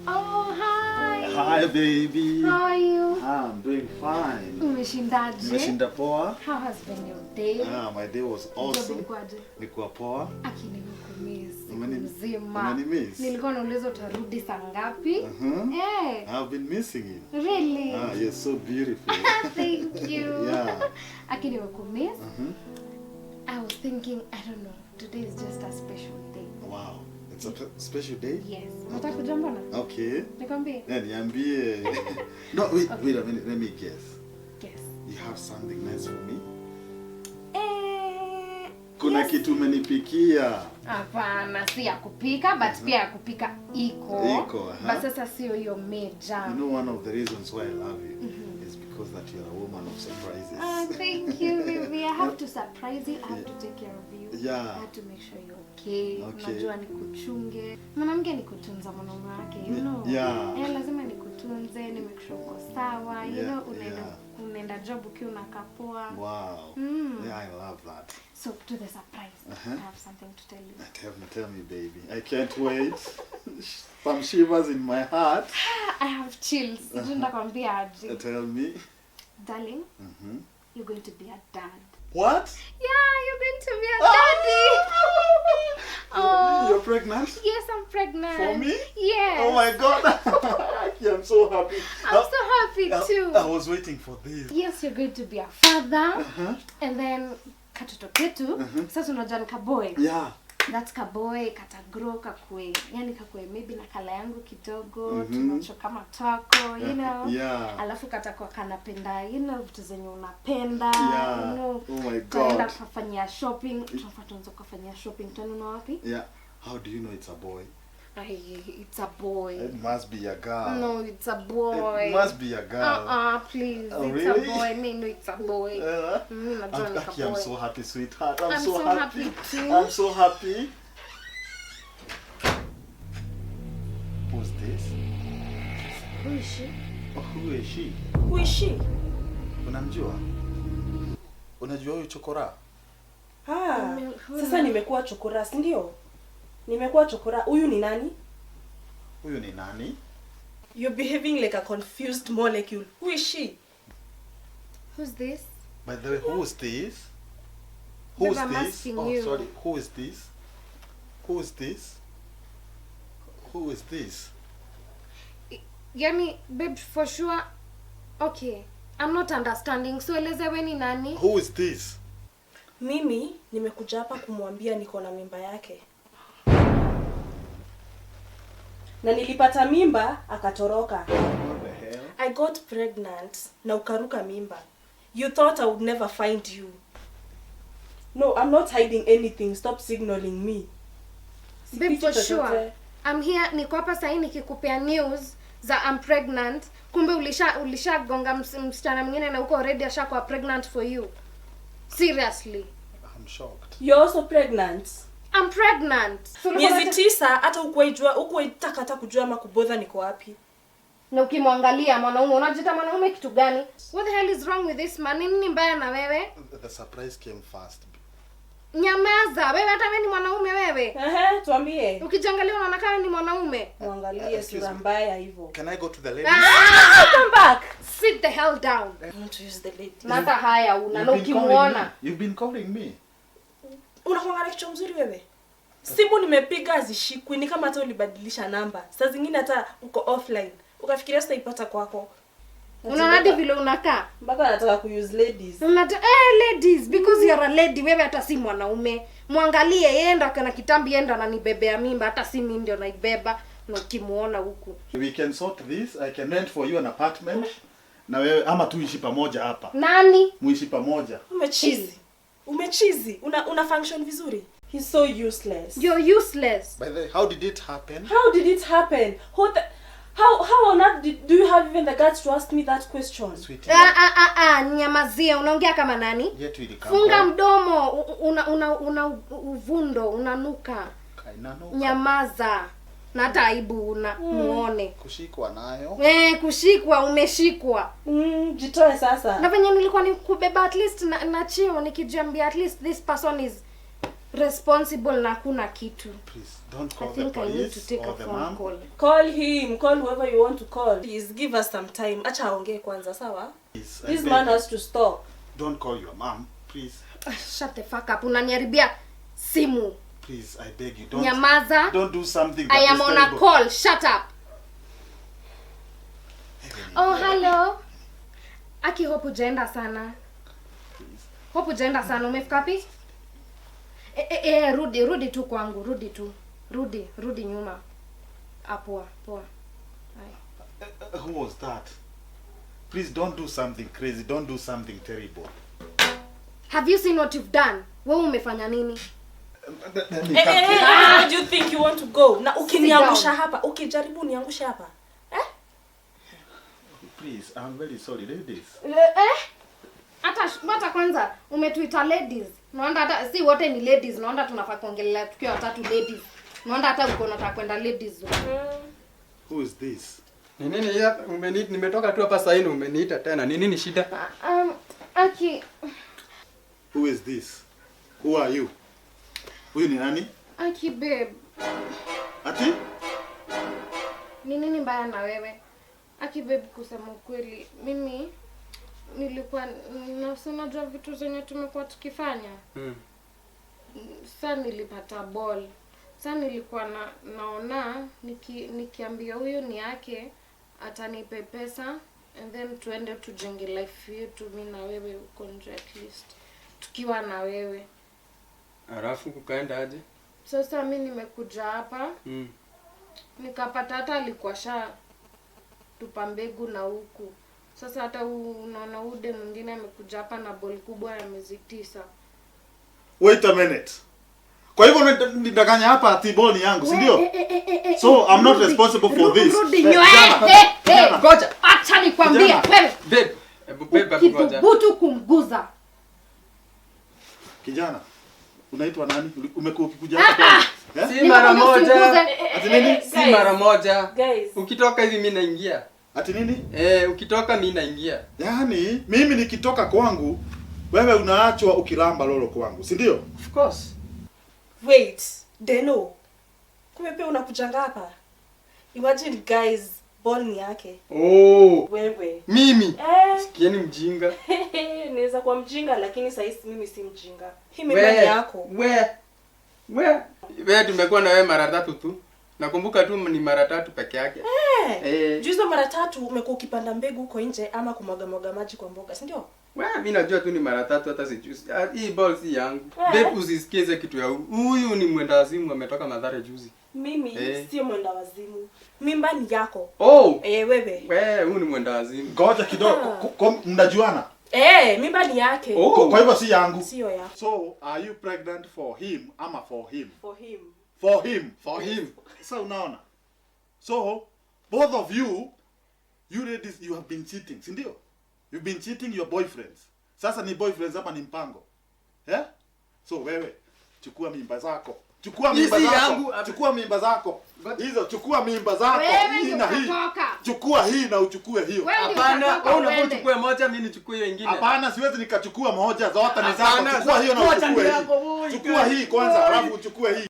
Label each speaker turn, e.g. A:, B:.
A: Oh, hi.
B: Hi baby.
A: How are you?
B: I'm doing fine.
A: Umeshindaje?
B: Nimeshinda poa.
A: How has been your day?
B: Ah, my day was
A: Job
B: awesome.
A: ilikuwaje?
B: Nikuwa poa.
A: Aki nimekumiss siku mzima.
B: Umenimiss?
A: Nilikuwa nauliza utarudi saa ngapi? Eh,
B: I've been missing you.
A: really?
B: Ah, you're so beautiful.
A: Thank you.
B: Yeah.
A: Aki nimekumiss. I was thinking, I don't know, today is just a special day.
B: Wow. It's a special day?
A: Yes. Unataka kujua mbona?
B: Okay.
A: Nikwambie?
B: Yeah, niambie. No, wait, wait a minute. Let me guess.
A: Yes.
B: You have something nice for me?
A: Eh,
B: Kuna
A: yes.
B: kitu umenipikia.
A: Hapana, si ya kupika, but pia ya kupika iko.
B: Iko, aha.
A: But sasa sio hiyo major.
B: You know, one of the reasons why I love you is because that you're a woman of surprises.
A: Oh, thank you, baby. I have to surprise you. I have to take care of you.
B: Yeah.
A: I have to make sure you're okay.
B: Okay.
A: Unajua nikuchunge. Mwanamke ni kutunza mwanaume wake, you know.
B: Yeah.
A: Eh, lazima nikutunze, ni make sure uko sawa, you
B: Yeah,
A: know, unaenda
B: yeah.
A: unaenda job ukiwa unakaa poa.
B: Wow. Yeah, I love that.
A: So to the surprise. I have something to tell you.
B: Tell me, baby. I can't wait. Some shivers in my heart.
A: I have chills. Sijui nitakwambia aje.
B: Tell me.
A: Darling, you're going to be a dad.
B: What?
A: Yeah, you're going to be a daddy. Oh.
B: You're pregnant?
A: Yes, I'm pregnant.
B: For me?
A: Yes.
B: Oh my God. I'm so happy.
A: I'm so happy too.
B: I was waiting for this.
A: Yes, you're going to be a father. And then katoto ketu, sasa unajua ni kaboy.
B: Yeah.
A: That's kaboy kata grow kakue. Yani kakue maybe na kala yangu kidogo, tumacho kama twako, you know.
B: Yeah.
A: Alafu katakuwa kanapenda, you know, vitu zenye unapenda,
B: Yeah.
A: you know.
B: Oh my
A: Tunaenda
B: God.
A: kufanyia shopping, tunafaa tuanze kufanyia shopping. Tutanunua wapi?
B: Yeah. How do you know it's a boy?
A: Ay, it's a boy.
B: It must be a girl.
A: No, it's a boy.
B: It must be a girl.
A: Uh-uh, please.
B: Oh,
A: It's
B: really?
A: a boy. Me know it's a boy. Mimi najua ni
B: Aki, I'm
A: kaboy.
B: so happy, sweetheart. I'm
A: I'm
B: so
A: so
B: happy.
A: happy too.
B: I'm so happy. Who's this?
A: Who is she?
B: Oh, who is she?
C: Who is she?
B: Unamjua? Unajua huyu chokora?
C: Ah, sasa nimekuwa chokora, si ndio? Nimekuwa chokora. Huyu ni nani?
B: Huyu ni nani?
C: You're behaving like a confused molecule. Who is she?
A: Who's this?
B: By the way, who is this? Who is
A: Babe, I'm
B: this?
A: asking
B: Oh,
A: you.
B: sorry. Who is this? Who is this? Who is this?
A: Yani, babe, for sure. Okay. I'm not understanding. So eleze we ni nani?
B: Who is this?
C: Mimi nimekuja hapa kumwambia niko na mimba yake. Na nilipata mimba akatoroka.
B: What the hell?
C: I got pregnant na ukaruka mimba. You thought I would never find you. No, I'm not hiding anything. Stop signaling me.
A: Babe,
C: Sifichi
A: for
C: chochote.
A: sure. I'm here, niko hapa sahii nikikupea news za I'm pregnant. Kumbe ulishagonga msichana mwingine na uko already ashakuwa pregnant for you. Seriously.
B: I'm shocked.
C: You're also pregnant.
A: I'm pregnant.
C: Miezi 9 hata hukuwaijua, hukuwaitaka hata kujua ama kubother niko wapi.
A: Na ukimwangalia mwanaume unajiita mwanaume kitu gani? What the hell is wrong with this man? Nini mbaya na wewe?
B: The surprise came fast.
A: Nyamaza, wewe hata wewe ni mwanaume wewe.
C: Ehe, tuambie.
A: Ukijiangalia unaona kama ni mwanaume.
C: Muangalie
B: Excuse
C: sura
B: me.
C: mbaya hivyo.
B: Can I go to the ladies?
A: Ah!
C: Come back.
A: Sit the hell down.
C: I want to use the lady.
A: Na hata haya una na
B: You've been calling
A: ukimuona.
B: me. You've been calling me.
C: Unakuanga na kichwa mzuri wewe. Simu nimepiga hazishikwi, ni kama hata ulibadilisha namba. Saa zingine hata uko offline. Ukafikiria sitaipata kwako.
A: Unaona hadi vile unakaa.
C: Mpaka anataka kuuse ladies.
A: Unata, ladies, because you are a lady, wewe hata si mwanaume. Mwangalie yeye ndo akana kitambi, yeye ndo ananibebea mimba, hata si mimi ndio naibeba na ukimuona huku.
B: We can sort this. I can rent for you an apartment. Na wewe ama tuishi pamoja hapa.
A: Nani?
B: Muishi pamoja.
C: Umechizi. Umechizi. Una function vizuri. He's so useless.
A: You're useless.
B: By the way, how did it happen?
C: How did it happen? How on earth do you have even the guts to ask me that question?
B: Sweetie.
A: Ah, ah, ah, ah, nyamazia, unaongea kama nani?
B: Yetu ilikaa.
A: Funga mdomo, una uvundo, unanuka.
B: Kainanuka.
A: Nyamaza. Na hata aibu una, muone.
B: Kushikwa nayo.
A: Kushikwa, umeshikwa.
C: Jitoe sasa.
A: Na venye nilikuwa nikubeba at least na cheo nikijiambia at least this person is Responsible na hakuna kitu.
B: Please don't
A: I
B: call the
A: think I need to
B: police
A: take a
B: or the
A: phone
B: mom.
A: call.
C: Call him, call whoever you want to call. Please give us some time. Acha aongee kwanza, sawa?
B: Please, I
C: This
B: beg
C: man
B: you.
C: has to stop.
B: Don't call your mom. Please,
A: Ah, shut the fuck up. Unaniharibia simu.
B: please, I beg you. Don't
A: Nyamaza.
B: don't do something that
A: I am
B: is
A: on a
B: terrible.
A: call. Shut up. Oh, hello. Aki, hope hujaenda sana. Hope hujaenda sana. Umefika wapi? Rudi, rudi tu kwangu, rudi tu. Rudi, rudi nyuma. Ah, poa, poa. Haya.
B: Who was that? Please don't do something crazy. Don't do something terrible.
A: Have you seen what you've done? Wewe umefanya nini?
B: Let me
C: Eh,
B: come.
C: eh, eh, where do you think you want to go? Na ukiniangusha
A: down.
C: hapa, ukijaribu niangushe hapa. Eh?
B: Please, I'm very sorry, ladies.
A: Eh? Hata kwanza umetuita ladies. Naona hata si wote ni ladies. Naona tunafaa kuongelea tukiwa watatu ladies. Naona hata uko unataka kwenda ladies zone.
B: Who is this?
D: Ni nini hapa nimetoka tu hapa sasa hivi umeniita tena. Ni nini shida?
A: Aki,
B: Who is this? Who are you? Huyu ni nani?
A: Aki babe.
B: Ati?
A: Ni nini mbaya na wewe? Aki babe, kusema ukweli, mimi nilikuwa na unajua vitu zenye tumekuwa tukifanya. Sa nilipata ball. Sa nilikuwa naona nikiambia huyu ni yake atanipe pesa and then tuende tujenge life yetu mi na wewe huko nje, at least tukiwa na wewe.
D: Alafu kukaenda aje?
A: Sasa mi nimekuja hapa nikapata hata alikuwa sha tupa mbegu na huku. Sasa hata unaona ude mwingine amekuja hapa na ball kubwa ya miezi 9.
B: Wait a minute. Kwa hivyo unanidanganya hapa ati ball ni yangu, si ndio?
A: Eh, eh, eh, eh, eh,
B: So, I'm not
A: rudi,
B: responsible for
A: rudi,
B: this.
A: Rudi
B: Eh,
A: nyoe.
B: kijana,
A: Eh, eh.
B: kijana.
D: Ngoja.
A: Acha nikwambie
B: Kijana.
A: wewe.
D: Babe, hebu babe, hebu ngoja.
A: Ukithubutu kumguza.
B: Kijana, unaitwa nani? Umekuwa ukikuja hapa kwangu? Eh?
D: Si mara
A: Nimekwambia
D: moja.
A: usimguze.
B: Ati nini?
D: Si mara moja.
C: Guys.
D: Ukitoka hivi mimi naingia.
B: Ati nini?
D: Eh, ukitoka mimi naingia.
B: Yaani mimi nikitoka kwangu wewe unaachwa ukilamba lolo kwangu, si ndio?
D: Of course.
C: Wait, Deno. Kumbe pia unakujanga hapa. Imagine guys, ball ni yake.
D: Oh,
C: Wewe.
D: mimi.
C: Eh.
D: Sikieni mjinga.
C: Naweza kuwa mjinga lakini sasa mimi si mjinga. Hii mimba ni yako.
D: We tumekuwa na wewe mara tatu tu. Nakumbuka tu ni mara tatu peke yake.
C: Eh.
D: Eh.
C: Juu hizo mara tatu umekuwa ukipanda mbegu huko nje ama kumwaga mwaga maji kwa mboga, si ndio?
D: We, mimi najua tu ni mara tatu hata sijui. Ah, hii ball si yangu.
C: Eh.
D: Babe, usisikize kitu ya huyu. Huyu ni mwenda wazimu ametoka Mathare juzi.
C: Mimi
D: Eh.
C: sio mwenda wazimu. Mimba ni yako.
D: Oh.
C: Eh, wewe.
D: We, huyu ni mwenda wazimu.
B: Ngoja kidogo, mnajuana?
C: Eh, mimba ni yake.
D: Oh.
B: Kwa hivyo si yangu.
C: Sio yako.
B: So, are you pregnant for him ama for him?
C: For him.
B: For him.
D: For him.
B: Sasa unaona? So, both of you, you ladies, you have been cheating, si ndio? You've been cheating your boyfriends. Sasa ni boyfriends ama ni mpango? Eh? So wewe, chukua mimba zako. Chukua
D: Hii
B: mimba
D: si
B: zako.
D: yangu.
B: Chukua mimba zako. Hizo chukua mimba zako.
A: Wewe
B: Hii
A: ndio
B: na hii.
A: utatoka.
B: Chukua hii na uchukue hiyo.
A: Wewe ndio
D: Hapana,
A: utatoka
D: wewe unafaa
A: uende.
D: uchukue moja, mimi nichukue hiyo ingine.
B: Hapana, siwezi nikachukua moja, zote ni zako.
D: Hapana,
B: Chukua hiyo na
D: moja
B: uchukue
D: ni yako,
B: hii.
D: boy.
B: Chukua hii kwanza,
D: Boy.
B: alafu uchukue hii.